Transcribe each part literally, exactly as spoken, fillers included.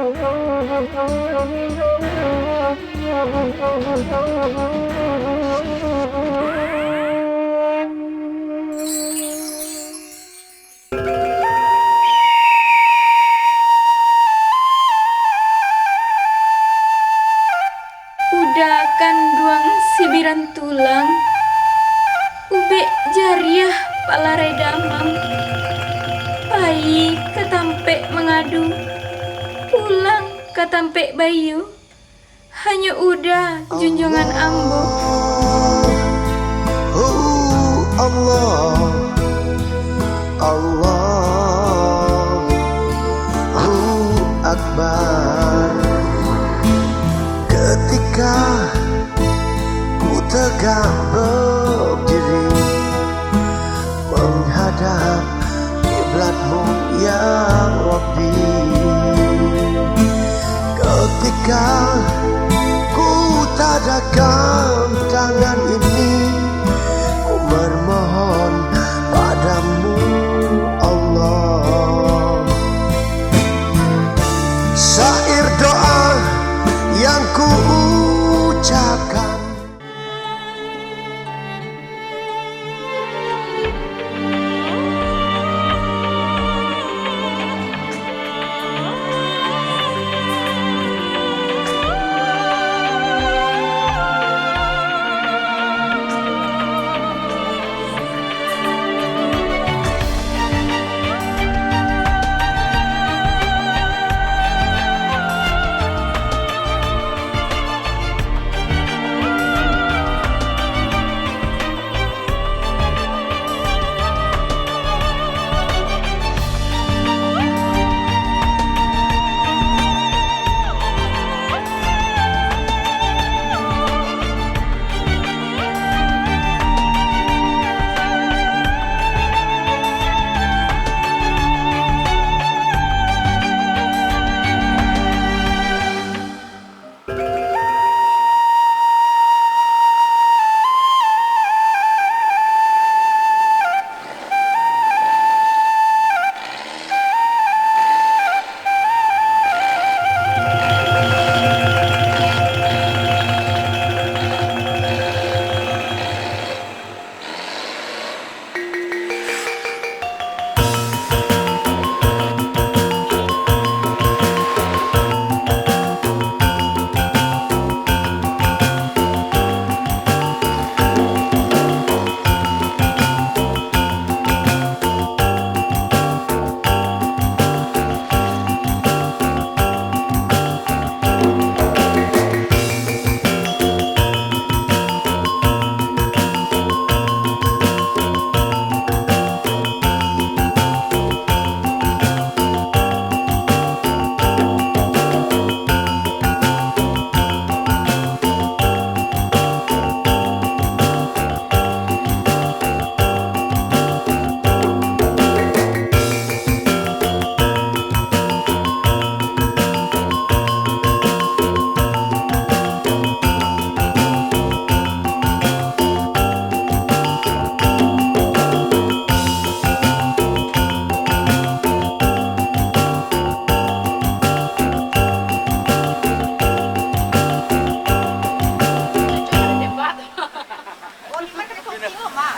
Uda kanduang sibiran tulang, ubek jariah palarai damam, payi ka tampek mangadu, pulang ka tampek baiyo, hanyo Uda junjuangan ambo. Oh Allah, Allahu Akbar. Ketika ku tegak berdiri menghadap kiblat-Mu, ya Rabbi. Ketika ku tadakkan tangan ini, ku memohon padamu, Allah. Syair doa yang ku ucapkan.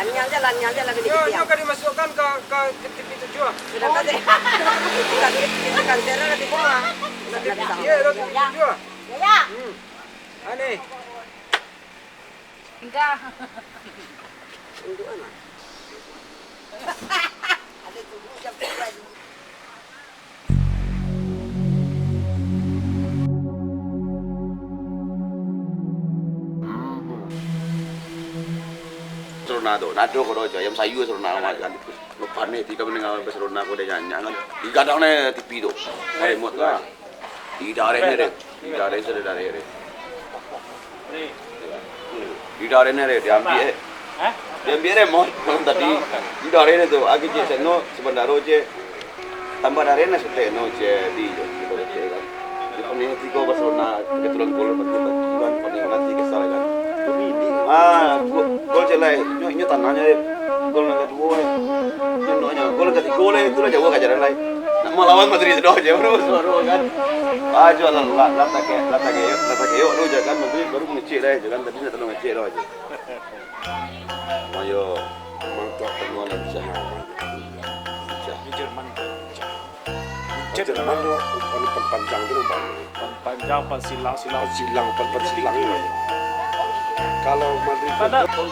Anyang se lah, anyang se lah. Nyo, nyo ka dimasukkan ka, ka, ka T V tujuah. Sudah kasi. Sudah kasi, kasi kanser lah di bawah. Sudah kasi. Iyo, lah T V tujuah. Ya, ya. Hmm. Aneh. Enggak. Indukan lah. Ada tunggu jam tiga dulu. Saronah tu, nado ko doh, ayam sayua saronah amat kan. Lo paneh ti ka mandanga Barcelona ko dek nyanyi kan. Digadang ne T V tu. Remote tu kan. Didareh ne deh. Didareh sudah dareh deh. Didareh ne deh, diambiak eh. Hah? Diambiak remote malam tadi. Didareh ne tu, agi cek seno, sementaro cek. Tambah dareh ne sudah no cek di, di, di, di, kan. Di paneh tigo Barcelona, kebetulan gol, kebetulan paneh nanti kesal kan. Ah, gol, gol cek lai. Nyo, nyo tanah nyo, eh. Gol nan kaduo, eh. Nyo, nyo, nyo. Gol nan katigo, eh. Itu lah jauah ka jalan lai. Nak Malawan Madrid tu doh je, bro, suaro kan. Ah, jual lah, lah, lah tak kayak, lah tak kayak, lah tak kayak, bro, je kan, Madrid baru mengecek dah, je kan, tadi nak tolong ngecek doh je. Ayo, mantap, penuh lah, bisa. Bisa. Di Jerman. Jerman tu, anu, pan-, panjang tu, nampak. Pan-, panjang, pan silang, silang. Silang, pan, pan silang tu. Kalau Madrid tu,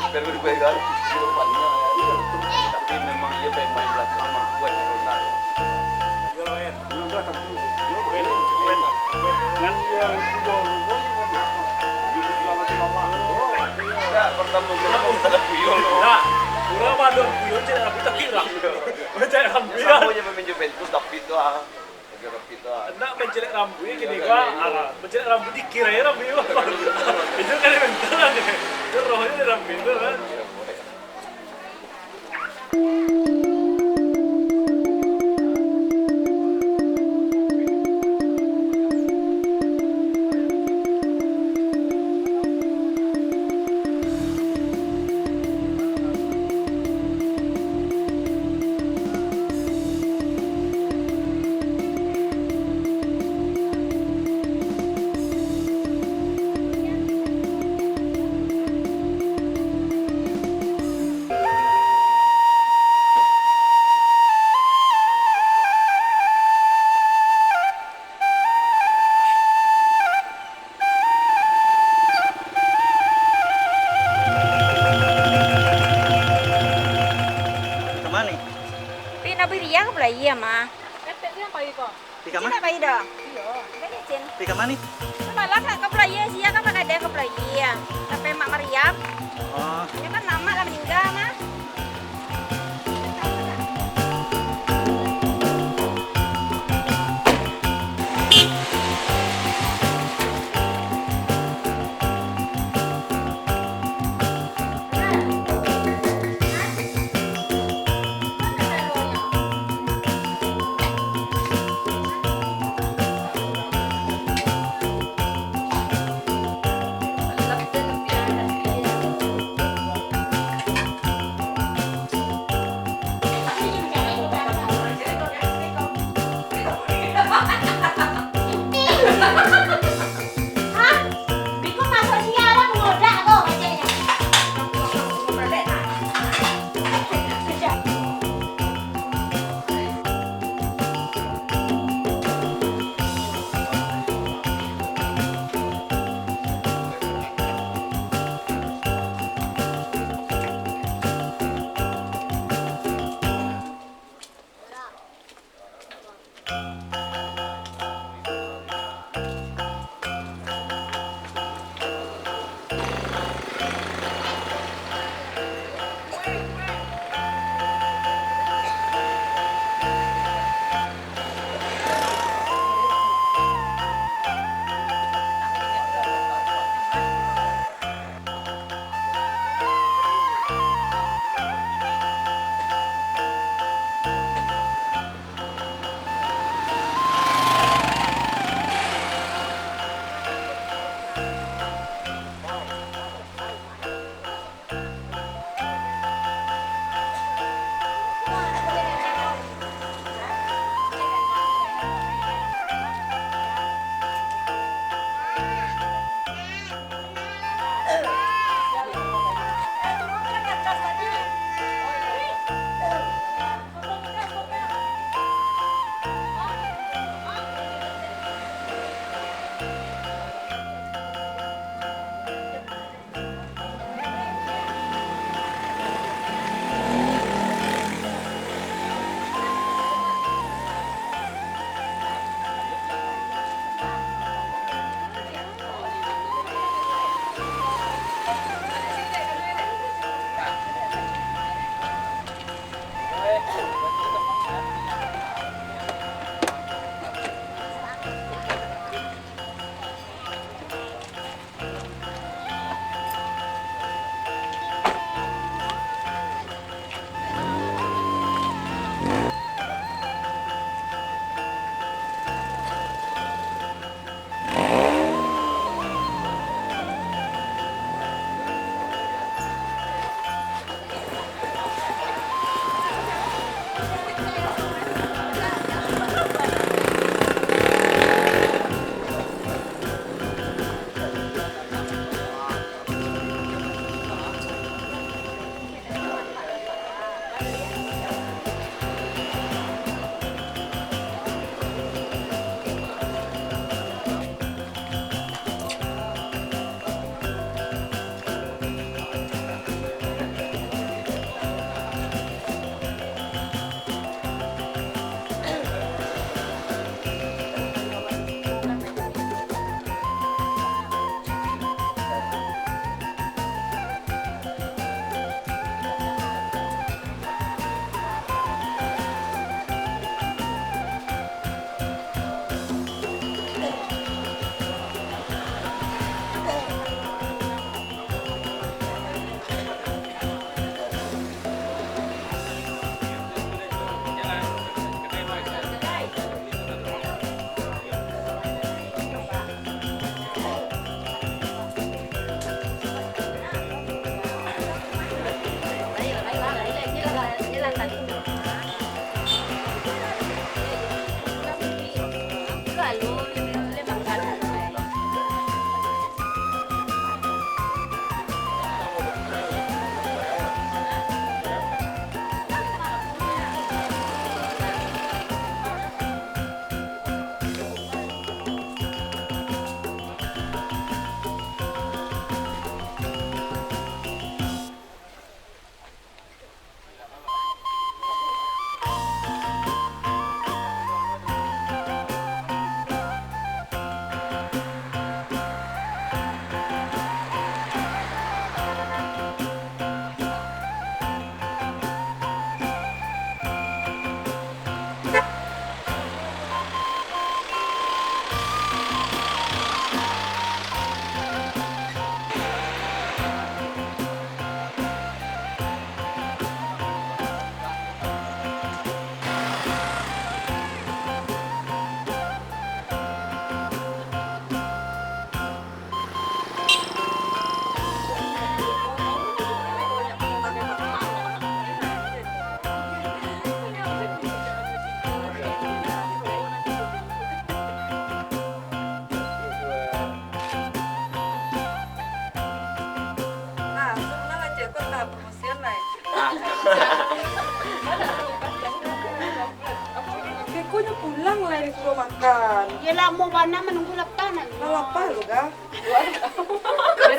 tapi memang dia main, main belakang, memang kuat Ronaldo. Nah, pertama-tama salah Puyol. Nah, urang mah ado Puyol, cek Rambu tak kira. Cek Rambu, ya. Samo je pemain Juventus, tapi tu, ah. Nak mancaliak Rambu kini ko, ah, mancaliak Rambu dikira ya Rambu. Itu kan bentar aja. Itu rohnya di Rambu itu kan. Ka ma ni? Pi nak bariah ka Pulau Aia, mah. Ketek tu nan pai ko. Pi ka ma? Cin nak pai doh. Iyo. Baliak, Cin. Pi ka ma ni? Samalam nak ka Pulau Aia, sia kan panadah ka Pulau Aia. Sampai Mak Mariam. Oh. Iyo kan, Mak lah maningga, mah. Suruh makan. Ya, lamo bana manunggu lapar nak. Lah lapar tu kah?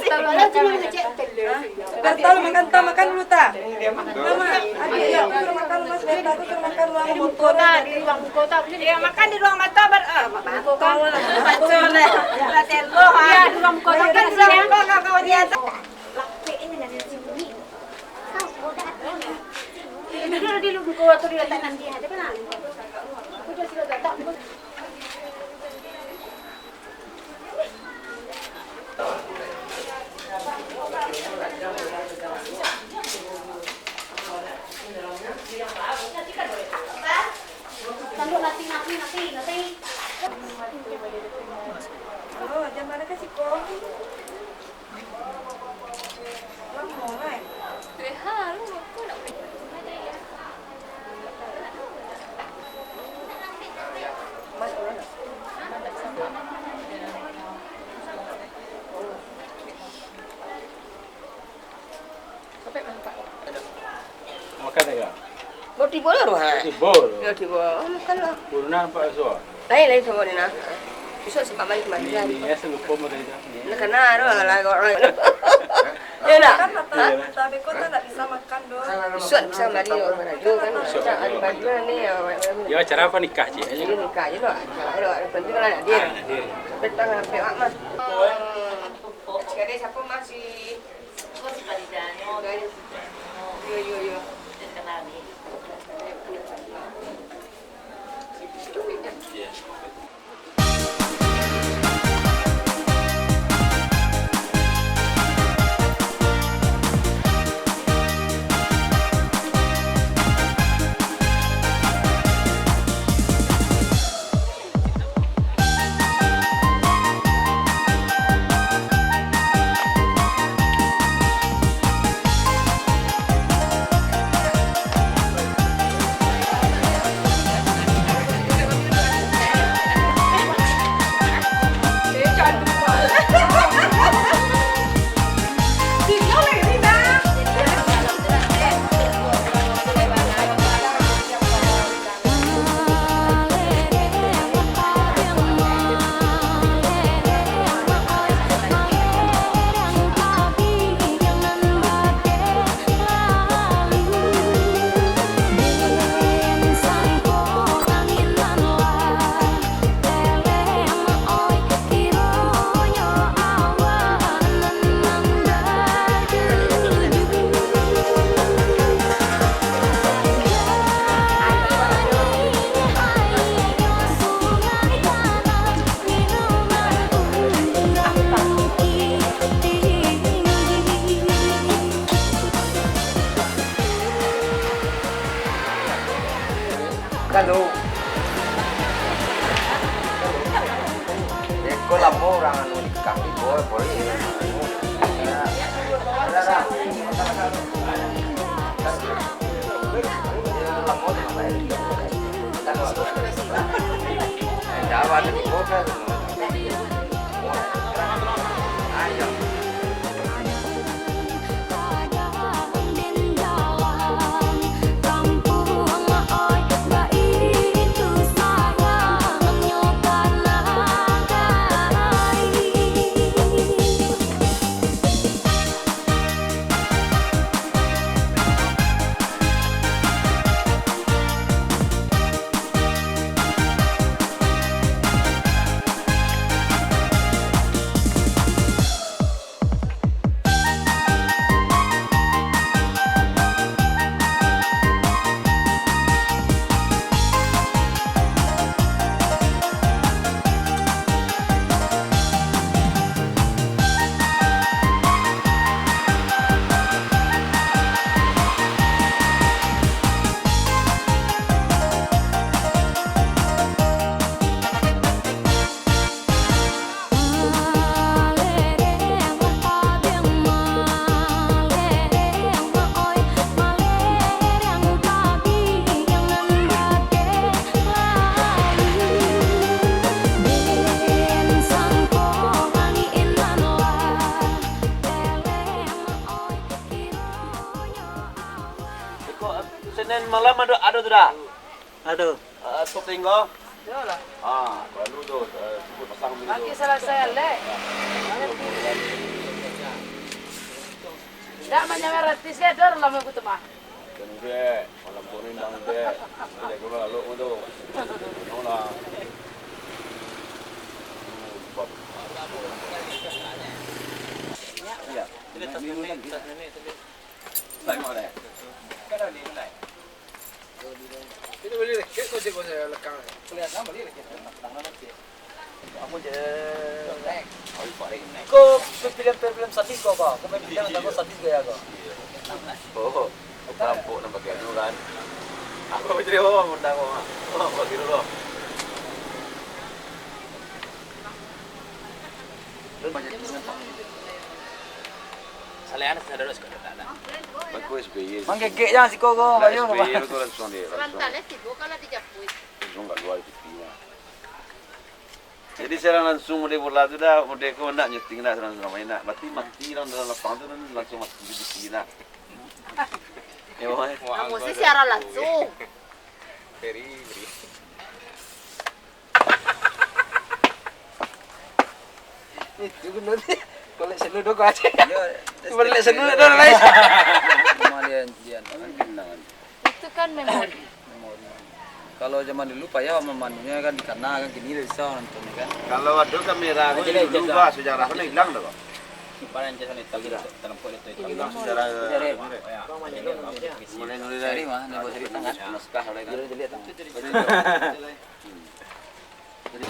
Kalau cuma ngecek telur. Hah? Sudah tahu makan, ta, makan dulu, ta. Mama, adik, ya, aku suruh makan dulu, sebentar, aku suruh makan dulu, aku motor. Di ruang buka, di ruang buka, tak boleh. Ya, makan di ruang mata, bar-, eh, apa, buka. Lah telur, ha. Ya, di ruang buka, makan di ruang buka, kau dia. Lapek ini dari sini. Dulu di lubuk kau tu dia tak nanti ada kan? Aku dah sila datang. Tanduk nasi, nasi, nasi, nasi. Halo, jam mana ka siko? Makan dah, Kak? Baru tibo lah rumah. Tibo. Ya, tibo. Oh, makan lah. Corona nampak suah. Lain, lain sama ni, nah. Besok sempat balik kemari kan. Ni, ni, ya, selupa model itu. Ni. Nak kena tu lah, lah, orang. Ya, nak? Kan mata, mata beko tak nak bisa makan doh. Besok bisa kembali, ya, orang. Kan mata. Besok. Ada baju lah ni, ya, orang. Ya, acara apa nikah, Cik? Ini nikah je lah. Kalau ada penting lah, dia. Ah, dia. Sampai tangan sampai mak, mah. Cik Ade, siapa masih? Yo, yo, yo. Kalau iko lamo urang anu nikah, iko boleh. Lamo tu. Iko, Senin malam ado, ado tu dah? Ado. Ah, Sopinggo. Iyolah. Ah, baru tu, eh, cukup pasang dulu tu. Lagi salasai, Lek. Ndak manyamai artis, Lek, dor lamo ku tu mah. Kan dek, malam tu ni nang dek. Dek gua lalu tu. Nolah. Hmm, bab. Iya. Tengok deh. Kan ada ni, kan? Kita boleh lekek kau cek kau saya lekang. Kelihatan boleh lekek. Tangan kecil. Kamu je. Ko film-film sadis ko, ko? Ko main film, ko sadis gaya ko? Oh, perampok nampak kayak tu kan. Aku jadi orang undang kau. Oh, kau tiru kau. Salehan sadaro siko tak ada. Bagus S B Y. Manggegek jan siko ko, nah, bayu. S B Y tu langsung dia, langsung. Sebentar, eh, sibuk kalau dijapui. Langsung kat luar T V lah. Jadi, siaran langsung mode bola tu dah, mode ko nak nyuting dah, siaran langsung main nak. Berarti mati dalam, dalam lapang tu, langsung mati di T V lah. Ya, boy. Kamu sih siaran langsung. Very, very. Itu benar sih. Kolek senu dong kau aja. Iya, kolek senu dong, guys. Cuma dia, dia, dia. Itu kan memori. Memori. Kalau zaman dulu payah mamanunya kan di kana kan, kini udah bisa nonton kan. Kalau ada kamera tu dulu, bah, sejarah tu hilang dah, Pak. Hilang sejarah. Mulai nulis dari mah, ni buat cerita kan. Naskah oleh kan. Jadi, jadi, jadi. Jadi,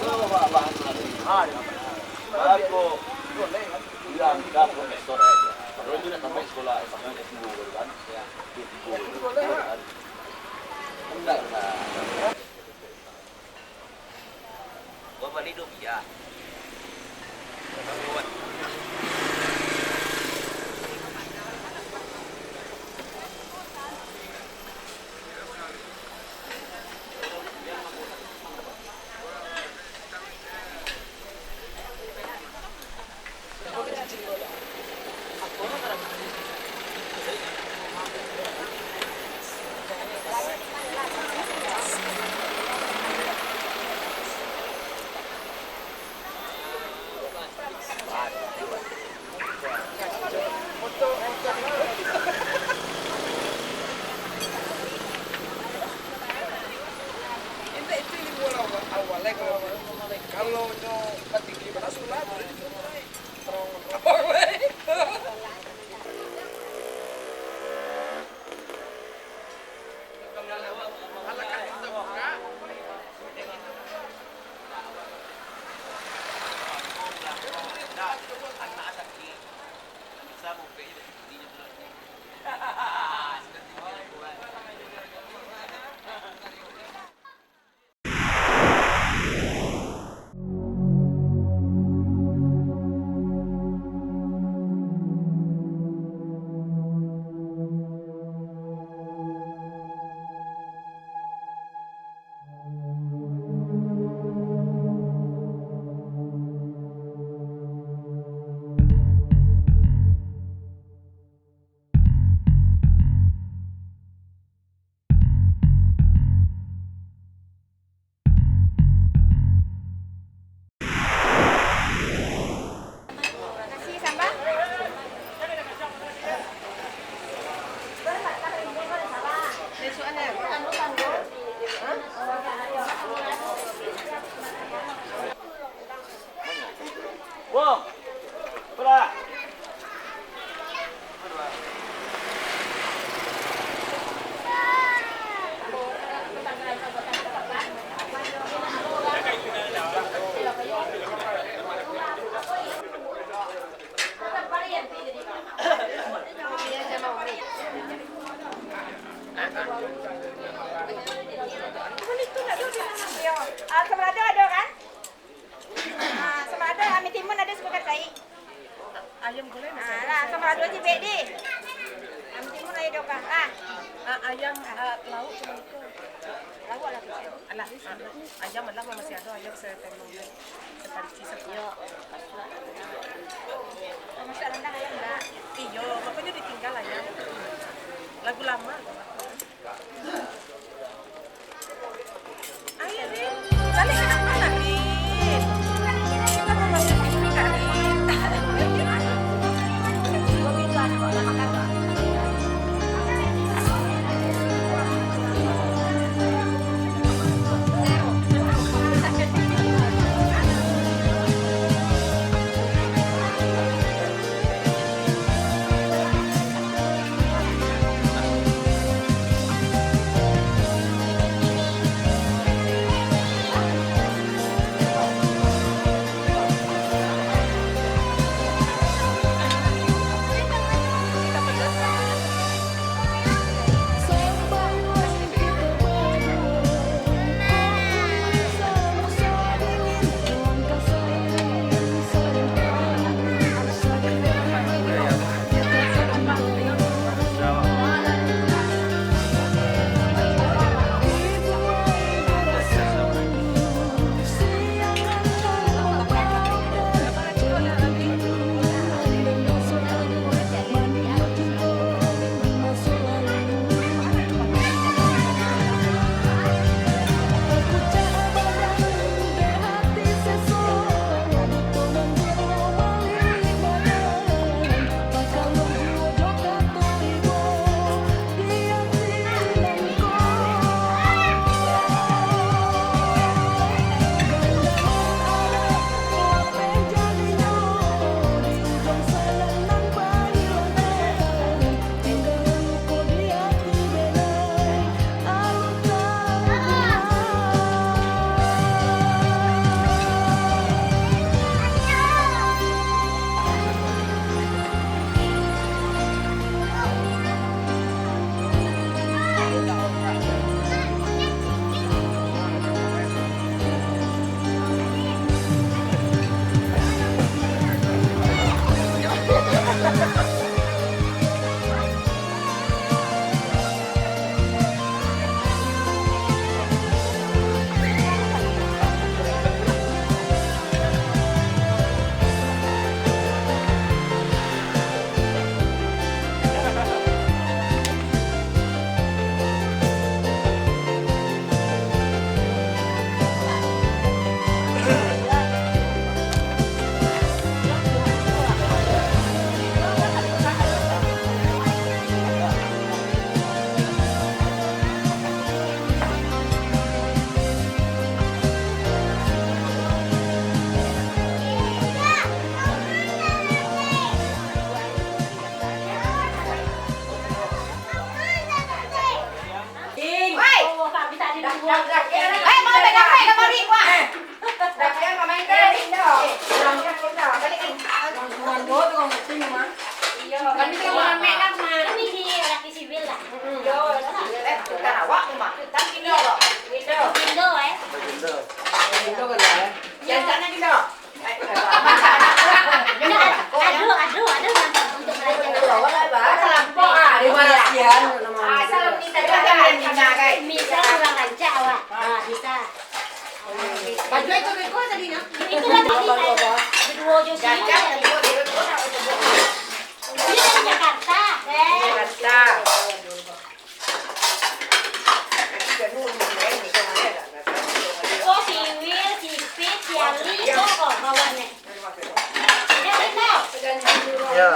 Kalau nyo katinggi bana sulah, boleh diputar. Terang-terang. Ah, sama ado, ami timun ado suko kacai. Ayam goreng. Ah, lah, sama ado cibek di. Ami timun ayo dokah. Ah. Ah, ayam, ah, lauk cuma itu. Lauk lah kacai. Alah, ah, ayam alah masih ado, ayam setengah. Sepanci sebuah. Masak rendang ayam enggak? Iyo, makanya ditinggal ayam. Lagu lama. Ayo, Rin. Jalan, Kami tu mamek lah, Mak. Kami di laki sipil lah. Yo, eh, bukan awak tu, Mak. Tapi Indo, Indo. Indo, eh. Indo kan, eh? Jangan nak Indo. Eh, Ado, ado, ado gampang untuk belajar. Awak lah, Mak. Kelompok, ah, di Malaysia, nama Ah, salam minta, jangan minta, guys. Misal kurang rancak awak. Ah, bisa. Baju itu beko tadi, no? Itulah tadi, eh. Ada dua jo sini. Gagah, tadi. Tengok dia, tengok dia, tengok dia. Ini dari Jakarta. Jakarta. Oh, si Wil, si Pit, si Ali, kok, kok, kawan, eh. Ya.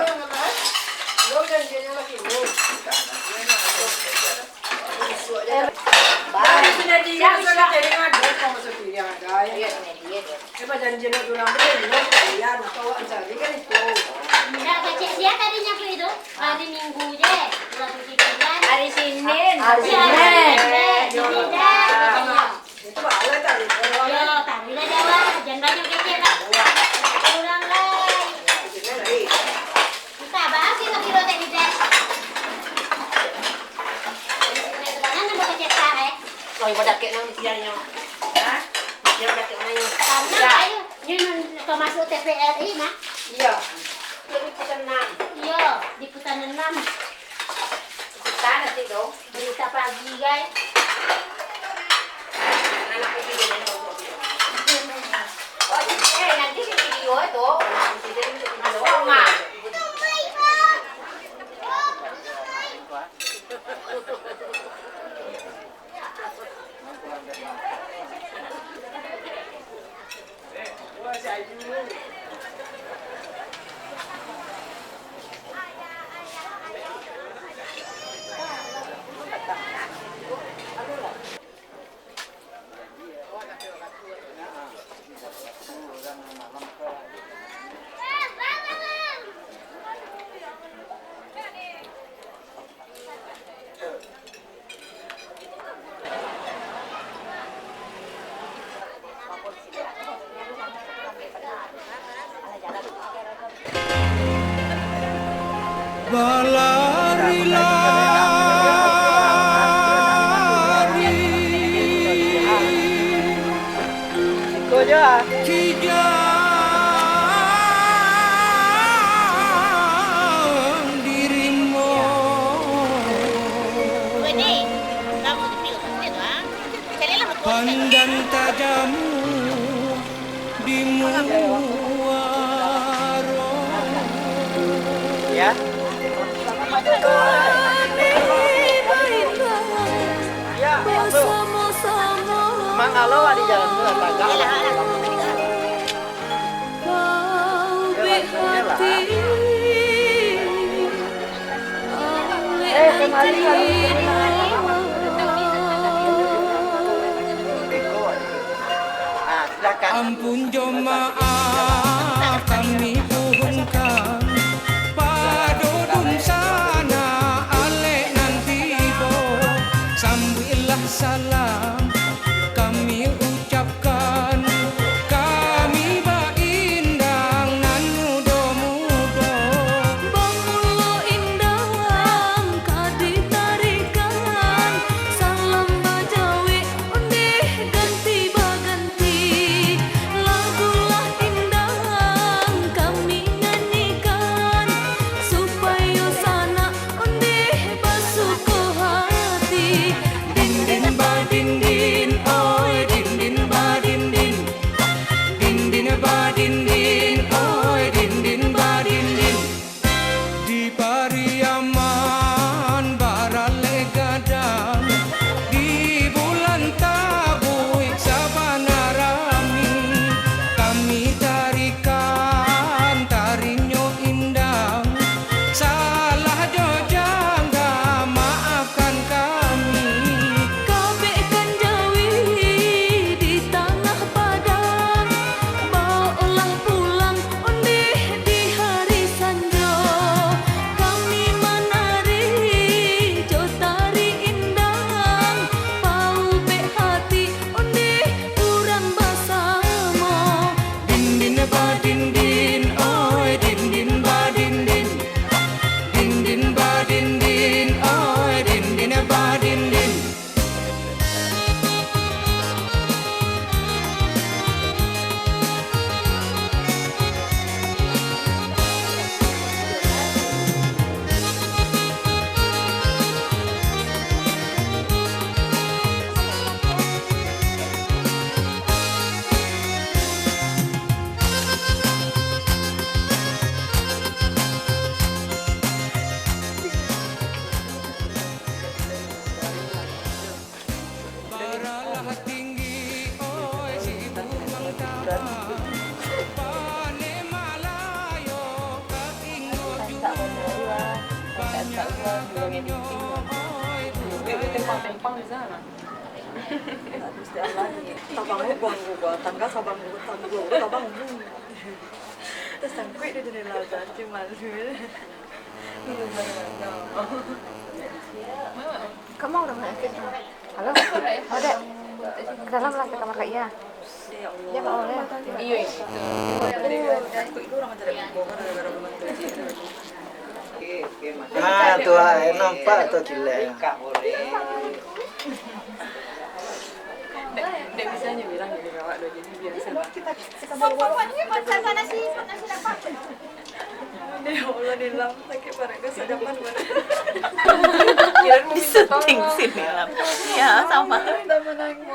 Dari sini di Siap, Indonesia siap. Jadi ngadu sama sepi yang ada, ya. Iya, ini dia, dia. Coba janji nak bilang tu, belum, iya, nak bawa cari kan itu. Nak kecek dia tadi nyapu itu? Hari Minggu je, bulan suci pinggan. Hari Senin. Hari Iya, Senin. Hari Senin. Ini dah, katanya. Itu awal taruh. Yo, taruhlah di awal. Jangan banyak kecek lah. Kurang lah. Entah, bahas itu kilo tadi deh. Mana nama kecek tak, eh? Oh, ibu dakek nang siang nyo. Hah? Siang dakek nang nyo. Karena ayo, nyo nang termasuk T V R I, nah. Iya. Di Liputan enam. Iya, di Liputan enam. Liputan nanti dong. Berita pagi, guys. Anak kecil dia main. Oh, eh, nanti di video itu. Nanti di video. Masuk rumah. Balari-lari. Siko jo, ah. Kijang dirimu. Pandan tajamu di muaro. Ya. Kami baiklah Ya, masuk. Bersama-sama. Mang, kalau di jalan tu lah tagak. Kau Ya, langsung je lah. Berhati. Eh, kembali, kembali. Ah, silakan. Ampun jo maaf kami puhunkan, pado dunsanak alek nan tibo, sambuiklah salam kami ucapkan, kami baindang nan mudo-mudo. Bamulo indang ka ditarikan, salam bajawek ondeh ganti baganti, lagulah Tempang-tempang di sana. Aduh, Gusti Allah, ni. Tabang lu, buang lu, buang tangga, tabang lu, tabang lu, tabang lu. Tersangkut di jendela, Zan, cuma lu. Kamu orang mana? Halo? Oh, Dek. Ke dalam lah, ke kamar Kak Iya. Ya, Pak, boleh. Iya, iya. Ah, tu lah, eh, nampak tu kilat. Dek, dek bisa nyo bilang jadi awak doh, jadi biasa. Kita, kita bawa. Ya Allah, Nilam, sakik paruik ko sadapan banget. Di syuting sini, Lam. Ya, sama. Kita menangis.